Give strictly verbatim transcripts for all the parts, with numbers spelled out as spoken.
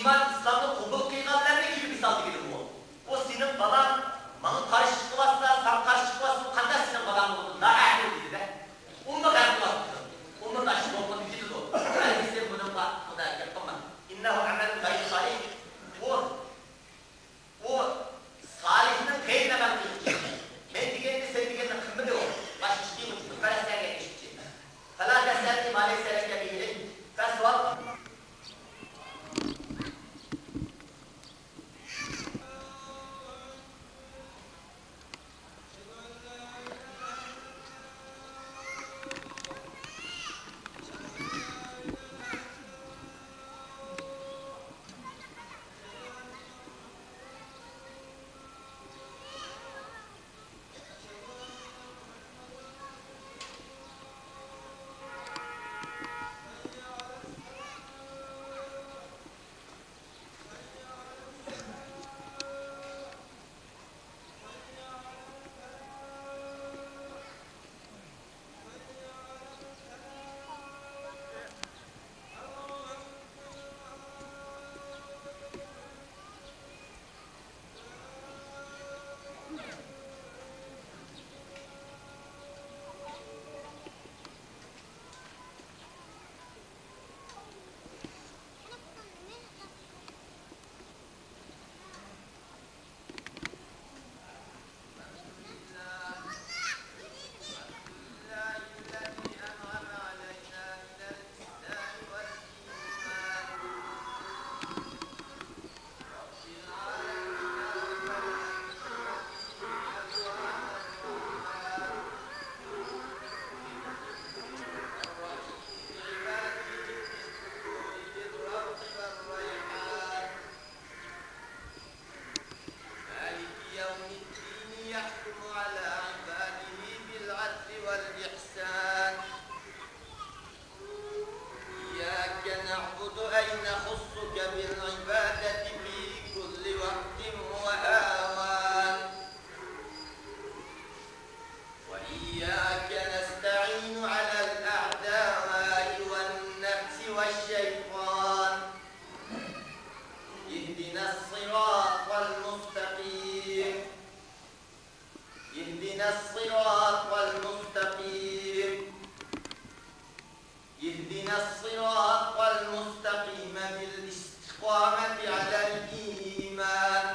ئىمان ئىسلامنى قوبۇل قىلغانلارنى كۈلكىگە سال دېگىنى بۇ. ئۇ سېنىڭ بالاڭ ماڭا قارشى چىقىۋاتسا، ساڭا قارشى چىقىۋاتسا، ئۇ قانداق سېنىڭ بالاڭ بولىدۇ؟ نائەقىل دېدى-دە. ئۇمۇ غەم قىلىۋاتىدۇ. ئۇمۇ ناشتا بولغىنى كېتىدۇ. ھەرگىز سەن بۇنىڭغا خۇدا گەپ قىلما. إنه عمل غير صالح. ئۇ، ئۇ سالىھنىڭ غەيرىي ئەمەل قىلىشى. مەن دېگەننى، سەن دېگەننى قىلمىدى ئۇ. باشقا ئىشقىلىق پەرەزلەرگە ئېرىشىپتۇ. فلا تسألني ما ليس لك به علم. فاسأل. مالك يوم الدين يحكم على عباده بالعدل والإحسان. إياك نعبد أي نخصك بالعبادة في كل وقت وآوان. وإياك نستعين على الأعداء والنفس والشيطان. اهدنا الصراط المستقيم. اهدنا الصراط المستقيم. اهدنا الصراط المستقيم بالاستقامة على الإيمان.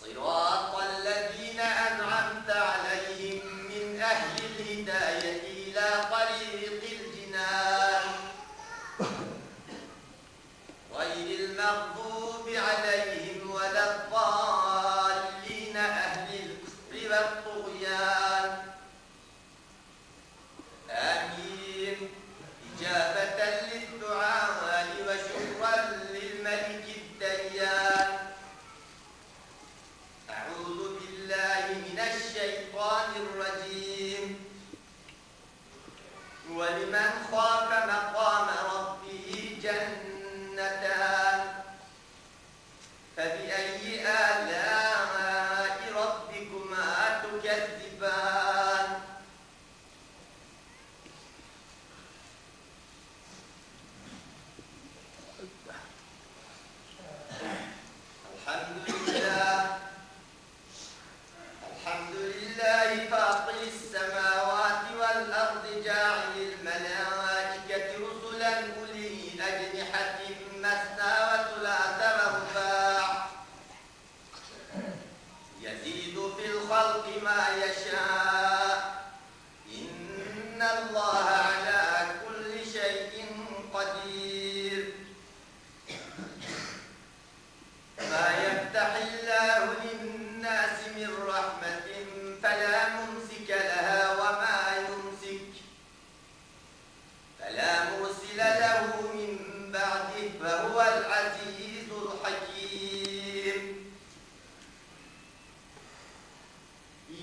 صراط الذين أنعمت عليهم من أهل الهداية إلى طريق الجنان. غير المغضوب عليهم ولا الضالين أهل الكفر والطغيان. آمين. إجابة للدعاء وشكرا للملك الديان. أعوذ بالله من الشيطان الرجيم. ولمن خاف مقام ربه جنتان. فبأي آلاء ربكما تكذبان؟ الحمد لله. الحمد لله فاطر السماوات والأرض جاعل الملائكة رسلا أولي أجنحة مثنى وثلاث ورباع يزيد في الخلق ما يشاء إن الله على كل شيء قدير. ما يفتح الله للناس من رحمة فلا ممسك لها وما يمسك فلا مرسل له من بعده وهو العزيز الحكيم.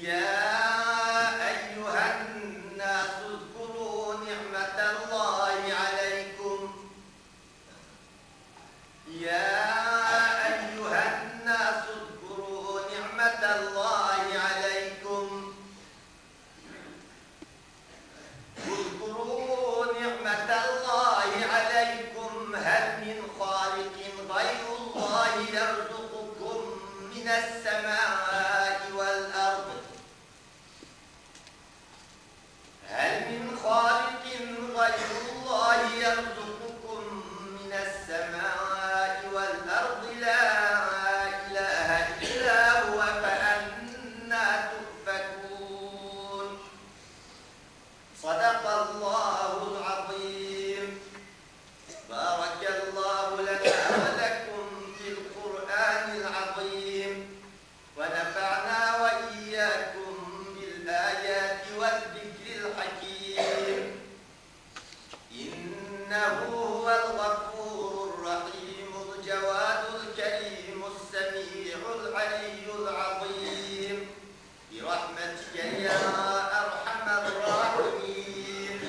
يا أيها الناس اذكروا صدق الله العظيم. بارك الله لنا ولكم في القرآن العظيم، ونفعنا وإياكم بالآيات والذكر الحكيم. إنه هو الغفور الرحيم الجواد الكريم السميع العلي العظيم. برحمتك يا أرحم الراحمين.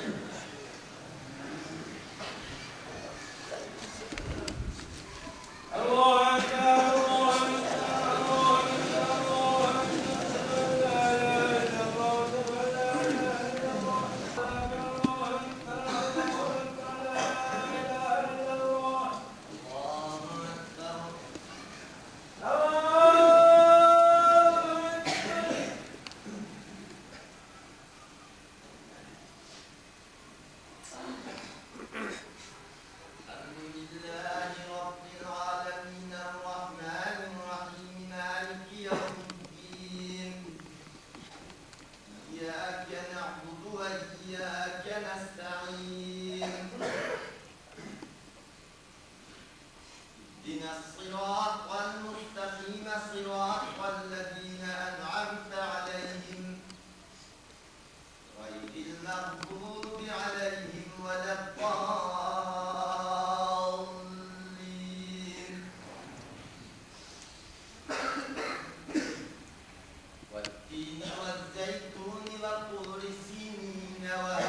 الله أكبر، الله أكبر، الله أكبر، الله أكبر، لا إله إلا الله، لا إله إلا الله. الحمد لله رب العالمين، الرحمن الرحيم، مالك يوم الدين. إياك نعبد وإياك نستعين. اهدنا الصراط المستقيم، صراط الذين أنعمت عليهم، غير المغضوب عليهم ولا الضالين. والتين والزيتون وطور سينين وهذا